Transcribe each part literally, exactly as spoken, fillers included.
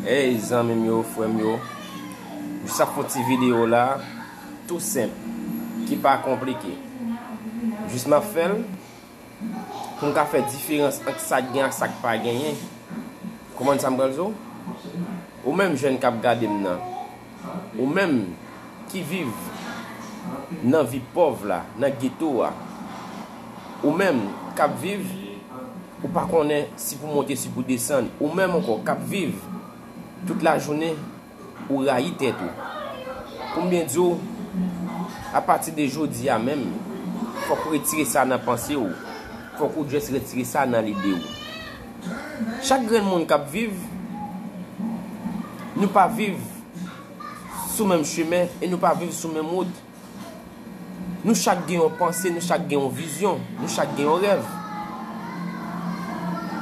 Hey, zanmi m yo, frè m yo, jis ap fè yon ti videyo la, tou senp, ki pa konplike. Jis m ap fè l pou m ka fè diferans ant sa k gen ak sa k pa genyen. Konprann sa m pral di w? Ou menm jèn k ap gade m nan, ou menm ki viv nan vi pòv la, nan geto a, ou menm k ap viv, ou pa konnen si pou monte, si pou desann, ou menm ankò k ap viv tout lajounen, ou rayi tèt ou. Pou m byen di w, apati de jodi a menm, fòk ou retire sa nan panse w. Fòk ou just retire sa nan lide w. Chak grenn moun k ap viv, nou pa viv sou menm chemen e nou pa viv sou menm wout. Nou chak gen yon panse, nou chak gen yon vizyon, nou chak gen yon rèv.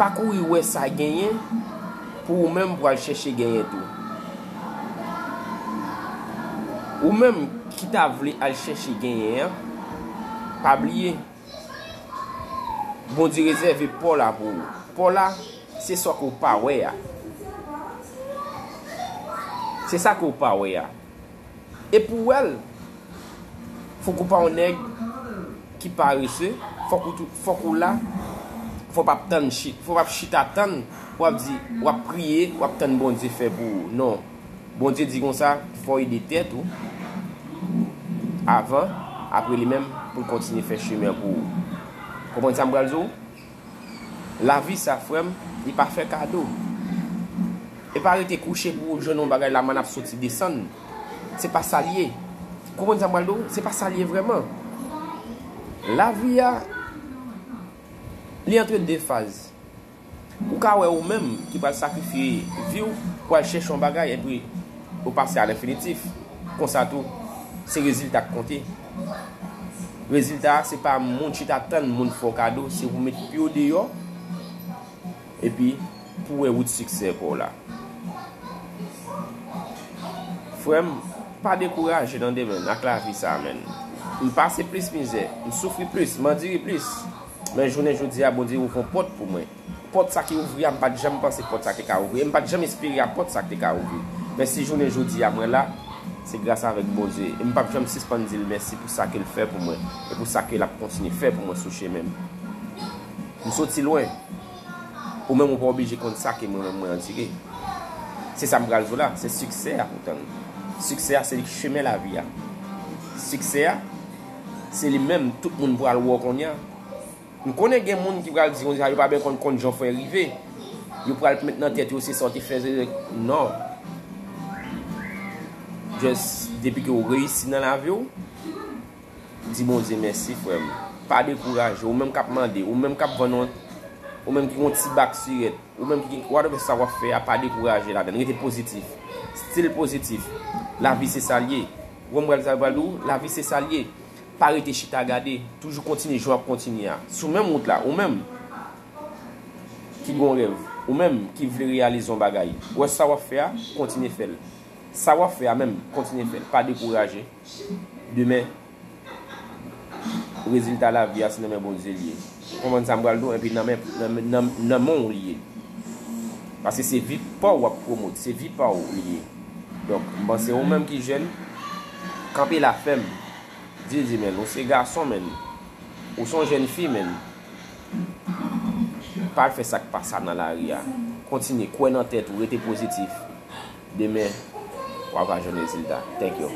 Pa kouri wè sa genyen pou ou menm pou al chèche genyen tou. Ou menm ki ta vle al chèche genyen an, pa bliye, Bondye rezève pa w la pou ou. Pa w la, se sa ke w pa wè a. Se sa ke w pa wè a. E pou w wè l, fòk ou pa yon nèg ki parese, fòk ou tou, fòk ou la, fòk w ap tann chi-, fòk w ap chita tann, w ap di, w ap priye, w ap tann Bondye fè pou ou. Non. Bondye di konsa, fò w ede tèt ou avan, apre li menm pou l kontinye fè chemen an pou ou. Konprann sa m pral di w? Lavi sa, frè m, li pa fè kado. E pa rete kouche pou w jwenn yon bagay, lamann ap soti desann. Se pa sa l ye. Konprann sa m pral di w? Se pa sa l ye vrèman. Lavi a, li antre de faz. Ou ka wè ou menm ki pral sakrifye vi w pou al chèche yon bagay epi ou pase a lenfinitif. Konsa tou, se rezilta k konte. Rezilta a, se pa moun chita tann moun fè w kado, se ou met pye w deyò epi pou w wè wout siksè pa w la. Frè m, pa dekouraje tande, men, ak lavi sa, men. M pase plis mizè, m soufri plis, m andire plis. Men jounen jodi a, Bondye ouvri yon pòt pou mwen. Pòt sa ki ouvri a, m pa t janm panse pòt sa te ka ouvri. E m pa t janm espere a pòt sa ki te ka ouvri. Men si jounen jodi a mwen la, se gras avèk Bondye. E m p ap janm sispann di l mèsi pou sa ke l fè pou mwen. E pou sa ke l ap kontinye fè pou mwen sou chemen m. M soti lwen. Ou menm ou pa oblije konn sa ke mwen menm mwen andire. Se sa m pral di w la, se siksè a pou tann. Siksè a se li k chemen lavi a. Siksè a, se li menm tout moun pral wè w kounye a. M konnen gen moun ki pral di konsa, yo pa byen konn, konn jan w fè rive. Yo pral met nan tèt yo se sa w te fè, non. Just, depi ke w reyisi nan lavi w, di Bondye mèsi, frè m. Pa dekouraje. Ou menm k ap mande, ou menm k ap vann yon, ou menm ki gen yon ti bak sirèt, ou menm ki gen whatever sa w ap fè a, pa dekouraje ladan l. Rete pozitif. Still pozitif. Lavi se sa l ye. Ou konprann sa m pral di w? Lavi se sa l ye. Pa rete chita gade. Toujou kontinye jan w ap kontinye a. Sou menm wout la, ou menm ki gen yon rèv, ou menm ki vle reyalize yon bagay, ou wè sa w ap fè a, kontinye fè l. Sa w ap fè a menm, kontinye fè l. Pa dekouraje. Demen, rezilta lavi a, se nan men Bondye l ye. Ou konprann sa m pral di w? Epi nan men, nan, nan, nan men w li ye. Paske se vi pa w w ap pwomot, se vi pa w li ye. Donk, m panse ou menm ki jèn, kanpe la fèm. Di, di, men, ou se gason, men. Ou se yon jèn fi, men. Pa al fè sa k pa sa nan lari a. Kontinye, kwè nan tèt ou, rete pozitif. Demen, w ap jwenn rezilta. Thank you.